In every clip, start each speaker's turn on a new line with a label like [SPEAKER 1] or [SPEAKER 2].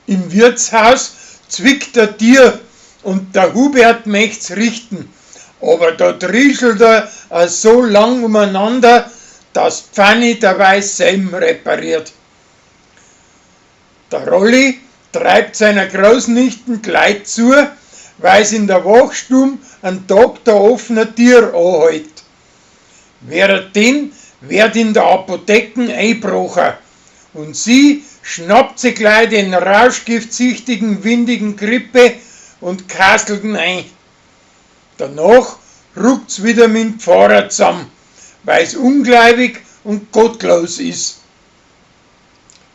[SPEAKER 1] Im Wirtshaus zwickt a Tier und der Hubert möcht's richten, aber da drischelt er so lang umeinander, dass Pfanni dabei selben repariert. Der Rolli treibt seiner Großnichten Kleid zu, weil's in der Wachstube an Tag der offenen Tür anhält. Währenddessen wird in der Apotheken einbrochen und sie schnappt sich gleich den rauschgiftsüchtigen, windigen Grippe und kasselt ihn ein. Danach ruckt's wieder mit dem Pfarrer zusammen, weil's ungläubig und gottlos ist.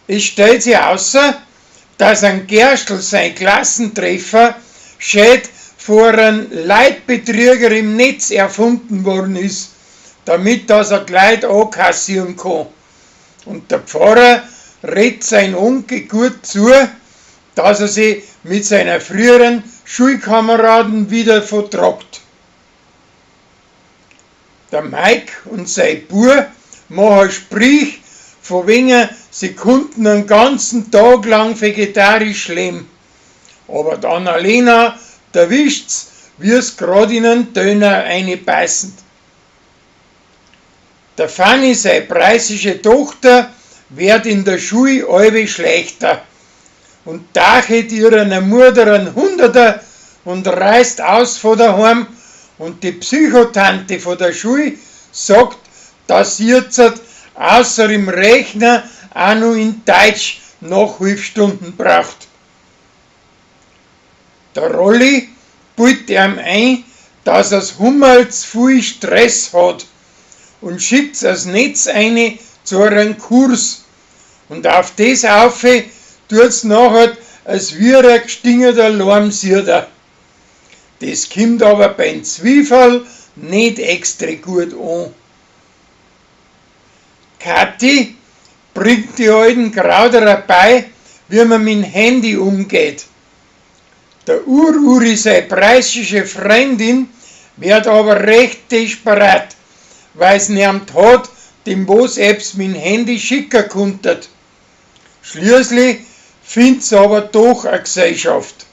[SPEAKER 1] Es stellt sich außer, dass ein Gerstl sein Klassentreffer schät vor einem Leitbetrüger im Netz erfunden worden ist, damit das er gleich ankassieren kann. Und der Pfarrer redet sein Onkel gut zu, dass er sich mit seiner früheren Schulkameraden wieder vertragt. Der Mike und sein Bub machen Sprich, von wegen sie konnten einen ganzen Tag lang vegetarisch leben. Aber die Annalena erwischt's, wie's grad in einen Döner einbeißen. Der Fanny, seine preußische Tochter, wird in der Schule allwe schlechter und tachet ihrer Mutter einen Hunderter und reißt aus von daheim, und die Psychotante von der Schule sagt, dass sie jetzt außer im Rechner auch noch in Deutsch Nachhilfstunden braucht. Der Rolli bildet ihm ein, dass er's Hummels viel Stress hat und schickt's das Netz eine zu einem Kurs. Und auf das aufe tut's nachher, als wie ein gestingeter Lormsieder. Das kommt aber beim Zwiefall nicht extra gut an. Kathi bringt die alten Krauterer bei, wie man mit dem Handy umgeht. Der Ururi, seine preußische Freundin, wird aber recht desperat, weil's niemand hat, dem was Apps mit dem Handy schicken konntet. Schließlich find's aber doch a Gesellschaft.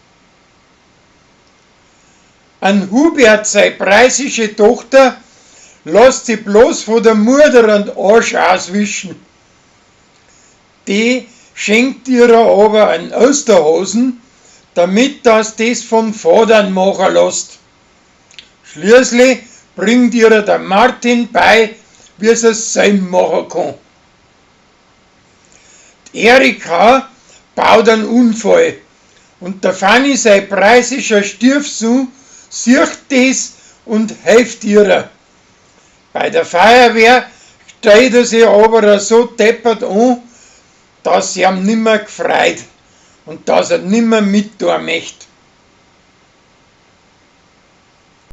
[SPEAKER 1] An Hubert, seine preußische Tochter, lässt sie bloß von der Mutter einen Arsch auswischen. Die schenkt ihr aber einen Osterhosen, damit das das vom Vater machen lässt. Schließlich bringt ihr der Martin bei, wie sie es selber machen kann. Die Erika baut einen Unfall und der Fanny, sein preußischer Stiefsohn, sieht das und hilft ihr. Bei der Feuerwehr stellt er sich aber so deppert an, dass sie ihm nimmer gefreut und dass er nimmer mit tun möchte.